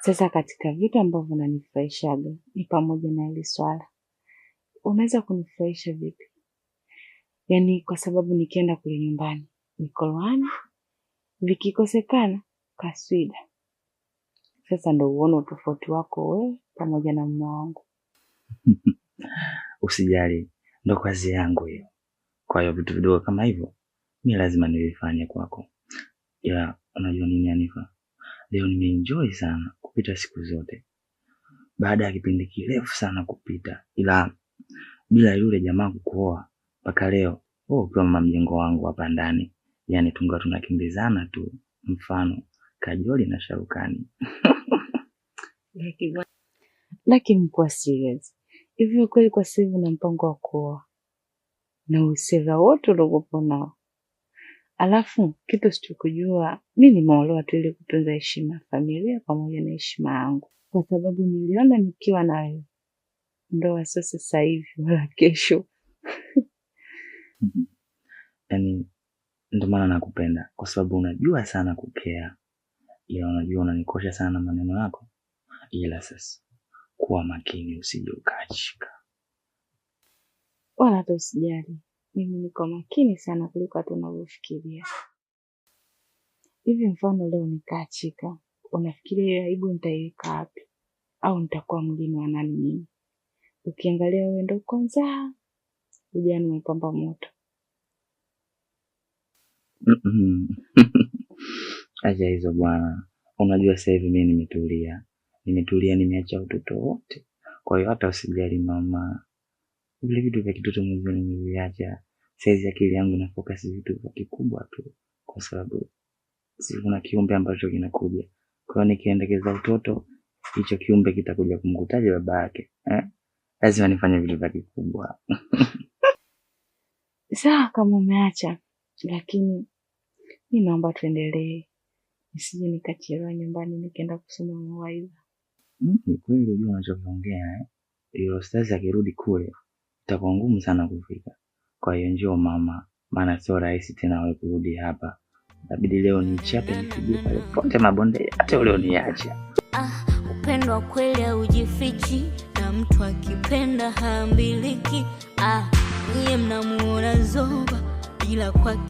Sasa katika vitu ambavyo unanifurahishaga ni pamoja na hili swala. Unaweza kunifurahisha vipi? Yaani kwa sababu nikienda kule nyumbani mikolwani, vikikosekana kaswida. Sasa ndo uone utofauti wako wewe pamoja na mume wangu. Usijali, ndo kazi yangu hiyo. Kwa hiyo vitu vidogo kama hivyo mi lazima nivifanye kwako. Ila unajua nini Anifa, leo nimeenjoy sana kupita siku zote, baada ya kipindi kirefu sana kupita, ila bila yule jamaa kukuoa mpaka leo wewe ukiwa mama mjengo wangu hapa ndani, yaani tunga tunakimbizana tu, mfano Kajoli na Sharukani. Lakini kuwa serious hivyo kweli, kwa sasa hivi una mpango wa kuoa na usera wote uliokuwa nao, alafu kitu sichokujua mi nimeolewa tu ili kutunza heshima ya familia pamoja na heshima yangu, kwa sababu niliona nikiwa na wewe ndoa sio sasa hivi wala kesho. Yaani ndio maana nakupenda kwa sababu unajua sana kukea, ila unajua unanikosha sana na maneno yako, ila sasa kuwa makini usije ukaachika. Wala hata usijali, mimi niko makini sana kuliko hata unavyofikiria. Hivi mfano leo nikaachika, unafikiria hiyo aibu nitaiweka wapi? Au nitakuwa mgeni wa nani mimi? Ukiangalia wewe ndo kwanza ujana umepamba moto. Acha hizo bwana, unajua sasa hivi mimi nimetulia, nimetulia, nimeacha utoto wote. Kwa hiyo hata usijali mama, vile vitu vya kitoto mwenzio nimeviacha. Saizi akili yangu ina focus vitu vya kikubwa tu, kwa sababu si kuna kiumbe ambacho kinakuja. Kwa hiyo nikiendekeza utoto, hicho kiumbe kitakuja kumkutaje baba yake eh? Lazima nifanye vitu vya kikubwa. Sawa kama umeacha, lakini mi naomba tuendelee, nisije nikachelewa nyumbani nikienda kusoma mawaidha. Ni kweli unajua unachokiongea eh? Yule ustazi akirudi kule itakuwa ngumu sana kufika. Kwa hiyo njoo mama, maana sio rahisi tena wewe kurudi hapa. Inabidi leo nichape nipigie pale pote mabonde hata ulioniacha. Ah, upendo wa kweli haujifichi na mtu akipenda haambiliki. Ah, nyie mnamuona zoba ila kwa